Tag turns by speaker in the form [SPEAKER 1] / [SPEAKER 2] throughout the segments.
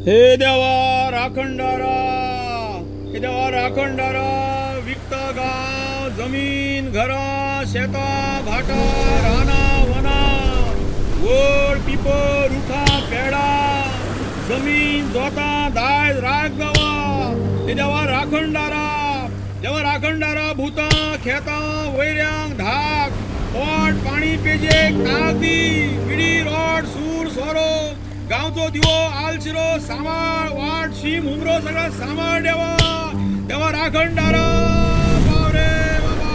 [SPEAKER 1] हे देवा राखणदारा, हे देवा राखणदारा, विकता गांव जमीन घरां शेतां भाटां रानां वनां वड पिपर रुखां पेडां जमीन जोतां दायज राख देवा। हे देवा राखणदारा, देवा राखणदारा, भूतां खेतां वैऱ्यांक धाक पोट पाणी पेजेक ताक दी, विडी रोड सूर सोरो गांवचो दिवो आलशिरो सांबाळ वाट शीम हुमरो सगळा सांबाळ देवा। देवा राखणदारा पाव रे बाबा।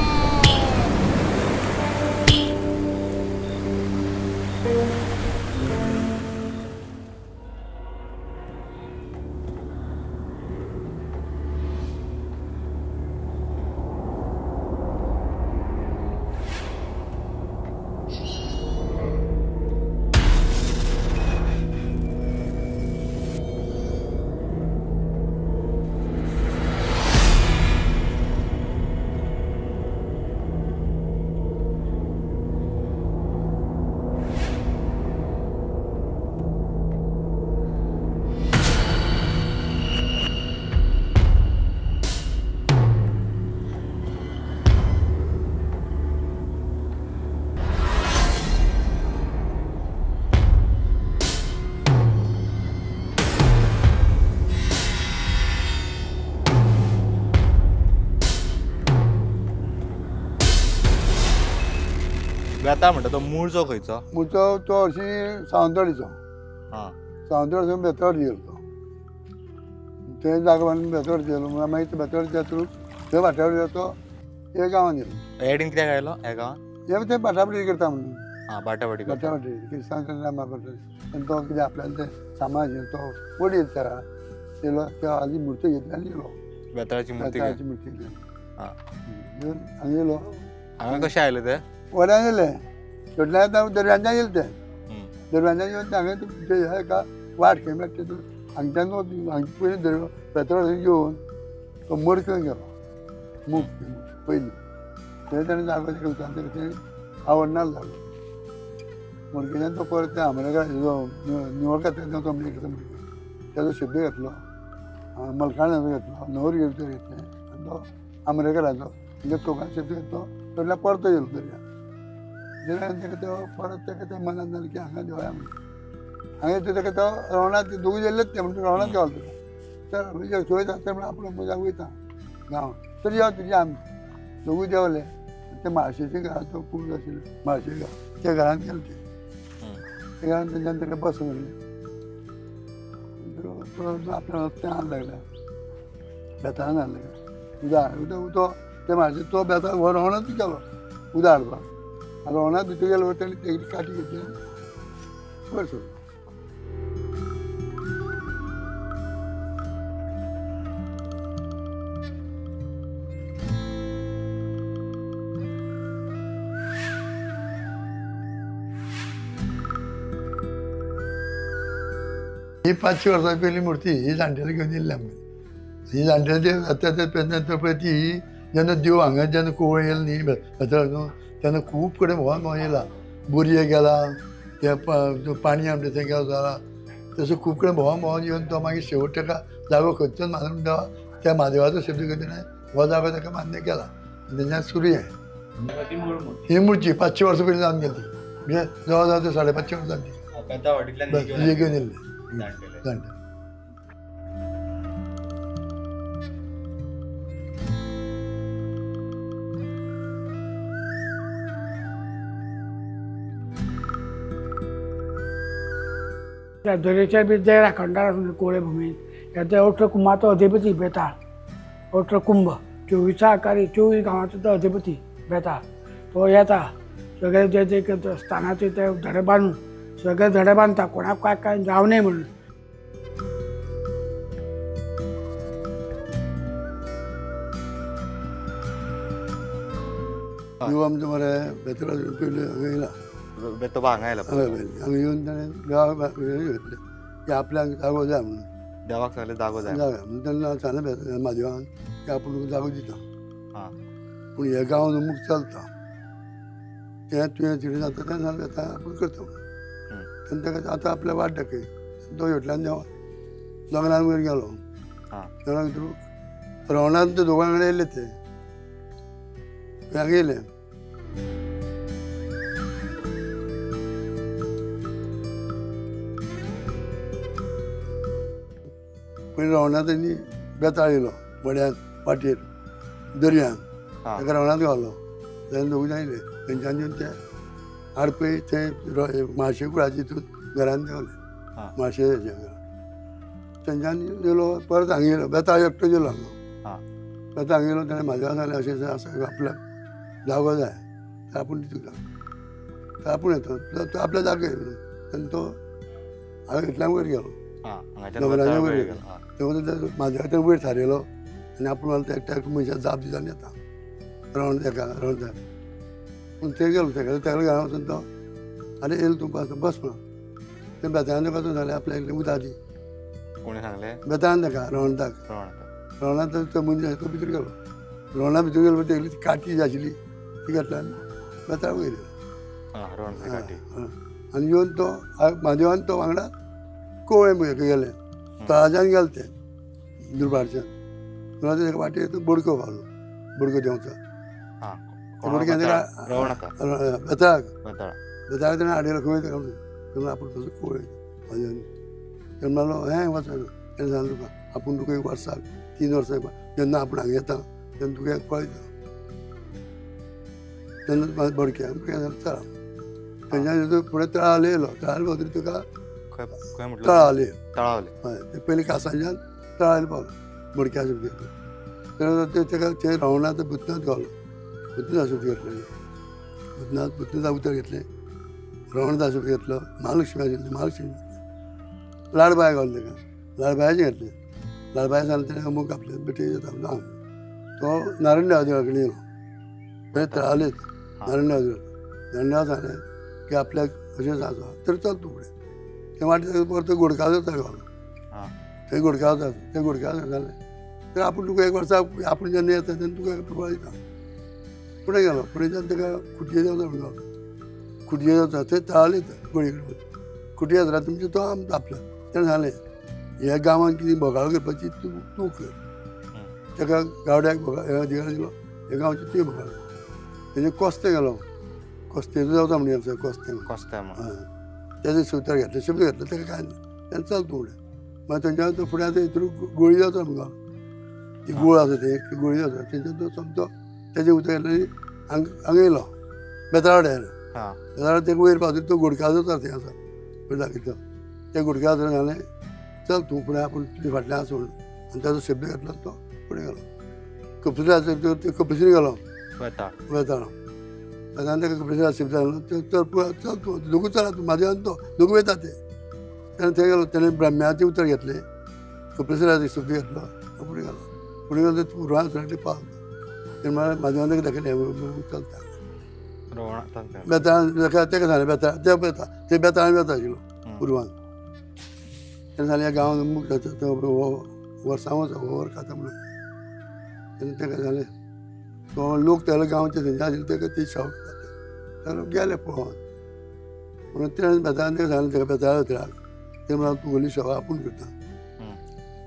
[SPEAKER 2] बेताळ म्हणटा तो मूळचो खंयचो?
[SPEAKER 3] मूळचो तो हरशीं सावंतवाडीचो.
[SPEAKER 2] आं,
[SPEAKER 3] सावंतवाडीचो बेताळ येयलो तो, थंय जागो बांदून बेताळ येयलो. मागीर ते बेताळ थ्रू थंय भाटाबडी तो हे गांवान येयलो.
[SPEAKER 2] हेडीन कित्याक आयलो ह्या गांवान?
[SPEAKER 3] हे ते भाटाबडी करता म्हणून.
[SPEAKER 2] आं, भाटाबडी.
[SPEAKER 3] भाटाबडी क्रिस्तांव भाटाबडी. आनी तो कितें आपल्याले तें सामान आशिल्लें तो वड येयलो सरा येयलो, त्या आदी मुर्ती घेतली आनी येयलो.
[SPEAKER 2] बेताळाची मुर्ती?
[SPEAKER 3] बेताळाची मुर्ती घेतली घेवन हांगा येयलो.
[SPEAKER 2] हांगा कशें आयले ते?
[SPEAKER 3] वड्यान येयले, सोडल्यान दर्यांच्यान येयले ते. दर्यांच्यान येवन हांगा एका वाट खंय मेळटा तितून हांगच्यान हांगचे पयलीं दर्या बेताळ येवन तो मडक्यो गेलो मूग पयलीं थंय ताणें जागो केलो ताका आवडना जालो. मडकेच्यान तो परत ते आमरेकार निवळकार तो मडक्यो तेजो शब्द घेतलो, मलकाणाचो घेतलो, नवर घेतलें आनी तो आमरेकाराचो म्हणजे चौकान शब्द घेतलो. तोडल्या परतो येयलो दर्या. दर्यान ताका तो परत ताका तें मनान जालें की हांगा देवया म्हणून. हांगा ते ताका तो रोवणात दोगूय येयल्लेच ते म्हणून रोवणात गेलो ताका. तर थंय जाता म्हणून आपलो म्हज्या वयता गांवां तर यो तुजी आमी दोगूय देंवले. ते म्हाळशेच्या घराचो कूड आशिल्लो म्हाळशे गांव, त्या घरांत गेले ते. त्या घरान तेंच्यान ताका बस म्हणलें. आपल्या तें हाडूंक लागलें, बेताळान हाडलें उदक. उदक तो ते म्हाळशे तो बेताळ हो रोवणांत गेलो उदक हाडपाक. रोवणांत भितर गेलो ताणें तेजी काठी घेतली वयर सरलो. ही 500 वर्सां पयलीं मुर्ती ही जाणटेली घेवन येयल्ली आमगेर. ही जाणटेली आतां पळय ती ही जेन्ना देव हांगा जेन्ना कोवळ येयलो न्ही बेताळ तेन्ना खूब कडेन भोंवन भोंवन येयला. बोरये गेला, ते पाणी आमटे थंय गेलो जाला, तसो खूब कडेन भोंवन भोंवन येवन तो मागीर शेवट ताका जागो खंयचोच मानून म्हणटा त्या म्हादेवाचो शब्द घेवन ताणें हो जागो ताका मान्य केला. तेन्ना सुरू ही मुर्ती 500 वर्सां पयलीं जावन गेली, म्हणजे जवळ जवळ 550 वर्सां जाली घेवन येयल्ले जाणटे.
[SPEAKER 4] त्या दर्याच्या बी जे राखणदार आसून कोळे भुमीन ह्या ते 18 कुंभाचो अधिपती बेताळ. 18 कुंभ 24 आकारी 24 गांवाचो तो अधिपती बेताळ. तो येता सगळे जे जे स्थानाचे ते धडे बांदून सगळे धडे बांदता कोणाक काय काय जावं नये म्हणून.
[SPEAKER 3] देव आमचो मरे बेताळ पयलीं हांगा येयला.
[SPEAKER 2] बेतोबा हांगा आयला
[SPEAKER 3] हांगा येवन ताणें देवाक घेतलें की आपल्याक जागो जाय म्हणून.
[SPEAKER 2] देवाक सांगलें जागो जाय
[SPEAKER 3] म्हणून तेन्ना सांगलें म्हादेवान की आपूण जागो दिता, पूण हे गांवान अमूक चलता तें तुवें चिडून जाता तें सांगलें आतां आपूण करता म्हणून. तेन्ना ताका आतां आपल्या वाट दाखय तो हेटल्यान देंवलो. दोंगरान वयर गेलो. दोंगरान भितर रवणान ते दोगां वांगडा येयले ते हांगा येयले. पयलीं रवणात तेणी बेताळ येयलो मड्यान वाटेर दर्यान ताका रवणात घालो. तेन्ना दोगूय जाण येयले थंयच्यान येवन ते आडपय थंय माशे कुळाचे हितून घरान देंवले माशे हेच्या घरान. थंयच्यान येयलो परत हांगा येयलो बेताळ एकटो येयलो हांगा. बेताळ हांगा येयलो ताणें म्हाज्या सांगलें अशें अशें आसा आपल्याक जागो जाय तर आपूण दिता तर आपूण येता तो आपल्या जाग्यार येयलो. तेन्ना तो हांगा इतल्यान वयर गेलो दोंगराच्या वयर गेलो. तेन्ना म्हाज्या खातीर वयर थारयलो आनी आपूण मला एकट्या मनशाक जाप दिता आनी येता रावण तेका रावण तेका. पूण थंय गेलो तेका तेका घरा वचून तो आरे येयलो तूं बस बस म्हणून तें बेताळान तुका सांगलें आपल्याक इल्लें उदक दी.
[SPEAKER 2] कोणें सांगलें?
[SPEAKER 3] बेताळान तेका रवणताक. रवणात तो मनीस तो भितर गेलो. रवणा भितर गेलो तेगेली काठी जी आशिल्ली ती घेतली आनी बेताळ वयर येयलो. आनी येवन तो म्हादेवान तो वांगडा कोवळें गेले तळाच्यान गेले ते दुर्बारच्यान. तेका वाटेर तो बोडको पावलो बोडको देंवचो बेताळाक. बेताळाक ताणें हाडयलो खंय तेका म्हणून आपूण तसो कोवळें म्हादेवान. तेणें म्हणलो हें वचना. तेणें सांगलें तुका आपूण तुका एक वर्साक 3 वर्सां जेन्ना आपूण हांगा येता तेन्ना तुका एक कळयता. तेन्ना बोडक्या चला थंयच्यान फुडें तळावले येयलो. तळावले पावतरी तुका तळावले हय ते पयलीं कासांच्यान तळावले पावलो बोडक्या सुटी घेतलो. तेन्ना तेका थंय रावणा ते भुतनाथ गावलो. भुतनाथ सुटी घेतलो. भुतनाथ भुतनाथा उतर घेतलें. रवणदास सुटी घेतलो. महालक्ष्मी आशिल्ली महालक्ष्मी घेतली. लाडबाय गावलो तेका लाडबायाचें घेतलें. लाडबाय सांगलें तेणें अमूक आपलें बेटे येता हांव. तो नारायण देवा देवळा कडेन येयलो. पयलीं तळावलेच नारायण देवा देवळा. नारायण देवा सांगलें की आपल्याक अशें आसा तर चल तूं फुडें. ते वाटेर परतो गोडकाचो गावलो. थंय गोडकाचो आसा ते गोडकाचो सांगलें तर आपूण तुका एक वर्सा आपूण जेन्ना येता तेन्ना तुका प्रभाव दिता. फुडें गेलो फुडें ताका खुटये देवता म्हणून गावलो. खुटये देवता थंय तळावले गोळी कडेन खुटये जात्रा तुमचो तो आमचो आपलो. तेणें सांगलें ह्या गांवांत कितें भोगाळ करपाची तूं तूं कर. ताका गावड्याक भोगाळ अधिकार दिलो ह्या गांवची तुवें भोगाळ. तेजें कोस्तें गेलो कोस्तेचो देवता म्हणून आसा कोस्तें
[SPEAKER 2] कोस्तें
[SPEAKER 3] हय तेजें सुतर घेतलें शब्द घेतलो ताका कांय ना. तेन्ना चल तूं फुडें. मागीर थंयच्यान तो फुडें आतां हितून गोळी देवता म्हणून गावलो. ती गोळ आसा ती गोळी देवता थंयच्यान तो सोमतो तेजें उतर घेतलें आनी हांगा येयलो बेताळवाड्यार आयलो. बेताळवाड्यार तेका वयर पावतरी तो गोडकाचो थंय आसा पयलीं दाखयता त्या गोडकाचो सांगलें चल तूं फुडें आपूण तुजे फाटल्यान आसा म्हणून. आनी ताजो शब्द घेतलो तो फुडें गेलो. कपिसरा कपिसरी गेलो बेताळ बेताळ ताका कपिसरा शब्द घालो चल चल तूं दोगूय चला तूं म्हाजे आनी तो दोगूय वयता ते. तेणें थंय गेलो तेणें ब्रह्म्याचें उतर घेतलें कपिसराचो शब्द घेतलो फुडें गेलो. फुडें गेलो पुरवान सगळें पावलो. तेणें म्हळ्यार म्हाज्या ताका दाखयलें चलता बेताळ तेका सांगलें बेताळ ते बेताळ ते बेताळान वेता आशिल्लो पुरवान. तेणें सांगलें ह्या गांवांत अमूक जाता तो हो वर्सां वचा हो वर खाता म्हणून. तेणें ताका सांगलें तो लोक तेका गांवचे थंयचे आशिल्ले ताका ती शॉक जाता गेले पळोवन म्हणून तेणें बेताळान ताका सांगलें ताका बेताळ उतराक तें म्हणल्यार तुगेली सेवा आपूण करता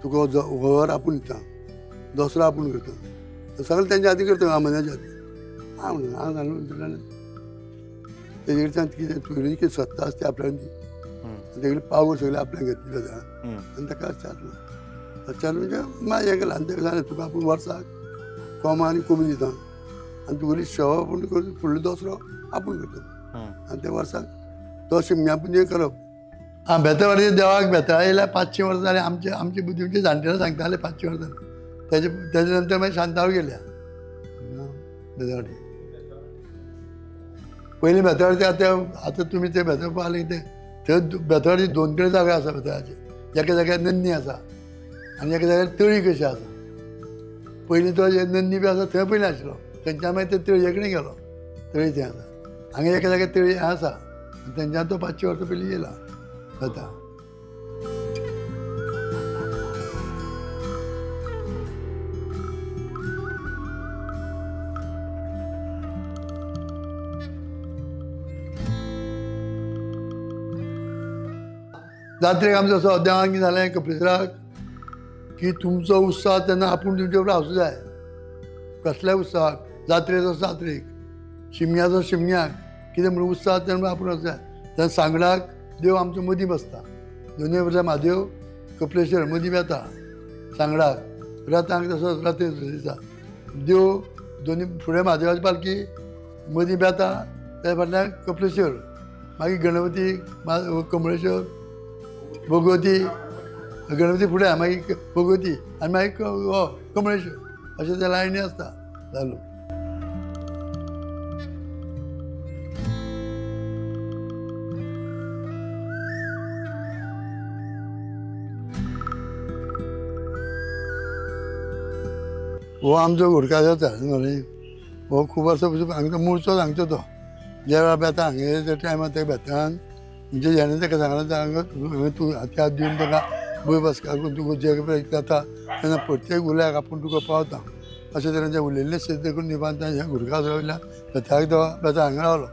[SPEAKER 3] तुका वर आपूण दिता दसरो आपूण करता सगळें तेंच्या आदी करता आमन्याच्या आदी. हांव म्हणून हांव सांगलें तेजे कडच्यान कितें तुगेली कितें सत्ता आसा ती आपल्यान दी तेगेली पावर सगळें आपल्याक घेतली बेताळान. आनी ताका विचारलें विचारलें म्हणजे मागीर हें केलें आनी ताका सांगलें तुका आपूण वर्साक कोमा आनी कोमी दिता आनी तुगेली सेवा आपूण करून फुडलो दसरो आपूण करता आनी त्या वर्साक तो शिमग्या पुंजे करप. आं बेताळवाडी देवाक बेताळा येयल्यार 500 वर्सां जालीं. आमचे आमचे बुद्धी म्हणजे जाणटेले सांगताले 500 वर्सां जालीं. तेजे तेजे नंतर मागीर शांताव गेल्या बेताळवाडी. पयलीं बेताळवाडी आतां आतां तुमी ते बेताळ पळयले ते थंय बेताळवाडी 2 कडेन जागे आसा बेताळाचे. एका जाग्यार नंदी आसा आनी एका जाग्यार तळी कशी आसा. पयलीं तो नंदी बी आसा थंय पयलीं आशिल्लो थंयच्यान मागीर ते तळये कडेन गेलो तळी थंय आसा. हांगा एका जाग्यार तळी आसा आनी थंयच्यान तो 500 वर्सां पयलीं येयला बेताळ. जात्रेक आमचो असो देवांक कितें जालें कपिसराक की तुमचो उत्साह तेन्ना आपूण तुमचे बरोबर आसूं जाय. कसल्याय उत्साहाक, जात्रेचो जात्रेक, शिमग्याचो शिमग्याक, कितें म्हणून उत्साह तेन्ना आपूण आसूं जाय. तेन्ना सांगडाक देव आमचो मदीं बसता, दोनूय वटल्यान म्हादेव कपलेश्वर मदीं येता सांगडाक, रथांक तसोच रथ दिसा देव दोनी फुडें म्हादेवाची पालखी मदीं बेता, त्या फाटल्यान कपलेश्वर, मागीर गणपती, कमळेश्वर, भगवती, गणपती फुडें मागीर भगवती आनी मागीर हो कमळेश्वर, अशें ते लायनी आसता चालू. हो आमचो घोडकार जाता न्हय, हो खूब वर्सां पसून हांगा मुळचोच हांगचो तो. ज्या वेळार बेता हांगे त्या टायमार त्या बेतान म्हणजे जेणे ताका सांगलां हांगा तूं हात्यार दिवन ताका भंय बसका करून तुका जे जाता तेन्ना प्रत्येक उल्याक आपूण तुका पावता अशें तरेन जें उलयल्लें सिद्ध करून दिवपाक ह्या घुडका वयल्यान बेताक देवा बेता हांगा रावलो.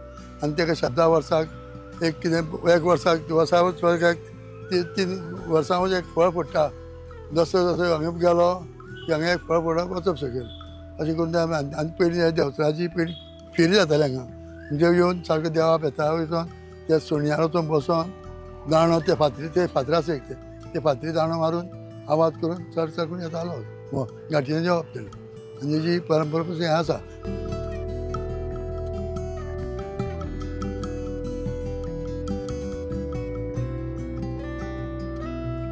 [SPEAKER 3] आनी ताका शब्दा वर्साक एक कितें एक वर्साक वर्सा 3 वर्सां एक फळ पडटा, जसो जसो हांगा गेलो की हांगा एक फळ पडप वचप शकेल अशें करून ते आनी पयलीं देवचाराची पयलीं फेरी जाताली हांगा, म्हणजे येवन सारको देवा बेता वचोन त्या सुण्यार वचोन बसोन दांडो ते फातरी ते फातर आसा एक ते फातरी दांडो मारून आवाज करून चड चड करून येतालो गांठयेन जेवप तेणें. आनी तेजी परंपरा पसून हें आसा.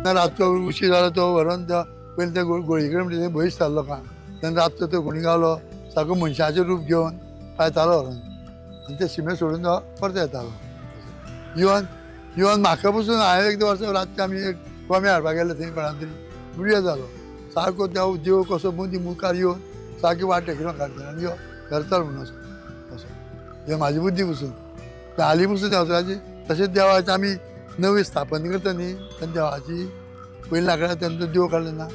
[SPEAKER 3] रातचो उशीर जालो तो व्हरोन त्या पयलीं ते गोळी कडेन म्हणजे भंय जालो लोकांक, तेन्ना रातचो तो गुणी गावलो सारको मनशाचें रूप घेवन पायतालो व्हरोन आनी ते शिमे सोडून तो परतो येतालो. इवन इवन म्हाका पसून हांवें एकदां वर्सां रातचें आमी एक कोमे हाडपाक गेले थंय कोणा तरी बुडयो जालो सारको त्या देव कसो मदीं मुखार येवन सारकी वाट टेकलो काडटा आनी यो घर चल म्हणून असो असो हे म्हाजी बुद्धी पसून हाली पसून देवचाराची. तशेंच देवाची आमी नवी स्थापन करता न्ही तेन्ना देवाची पयलीं लाकडां तेन्ना देव काडले ना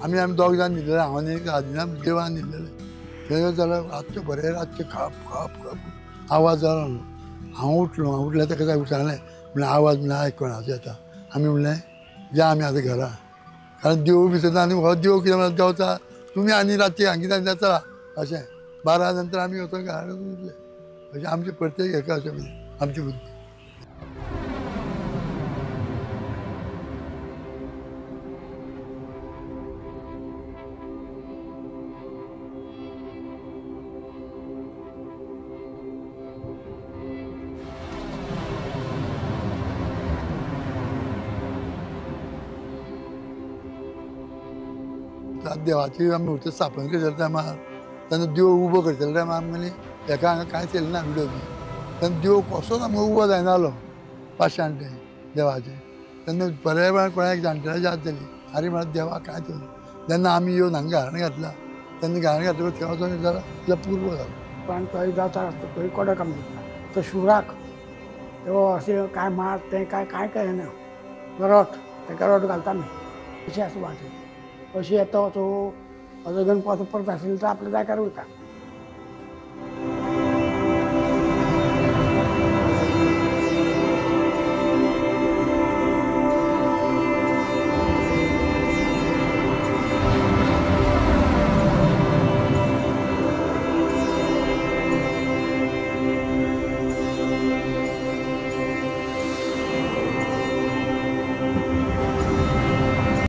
[SPEAKER 3] आमी आमी दोग जाण न्हिदलेले, हांव आनी आदिना देवान न्हिदलेले. थंय जाल्यार रातचें बरें रातचें खप खप खप आवाज जालो. हांव उठलो, हांव उठल्यार ताका सांगलें म्हणल्यार आवाज म्हणल्यार आयक कोणाचो येता. आमी म्हणलें या आमी आतां घरा, कारण देव बी आनी हो देव कितें म्हणल्यार देवता तुमी आनी रातचे हांगा कितें चला अशें 12 नंतर आमी वचोन घरा न्हिदले. अशें आमचें प्रत्येक हेका अशें आमची बुद्धी. देवाची आमी मूर्ती स्थापन करतले टायमार तेन्ना देव उबो करतले टायमार आमगेली हेका हांगा कांयच येयलें ना विडियो बी. तेन्ना देव कसोच आमकां उबो जायना जालो पाशाण तें देवाचें. तेन्ना बऱ्या वेळान कोणाक जाणटेल्या याद जाली, आरे म्हळ्यार देवाक कांयच येवना. जेन्ना आमी येवन हांगा घाराणें घातलां तेन्ना घाराणें घातल्या थंय वचोन जाल्यार तिका पूर्व जालो.
[SPEAKER 4] पण तोय जाता आसता तोय कडक आमकां दिसता तो शिवराक तो अशें काय मार तें काय कांय कळना, रोट तेका रोट घालता आमी अशें आसा वाटेर. अशी येता तो असो गणपती परत आशिल्लो तो आपल्या जाग्यार वयता.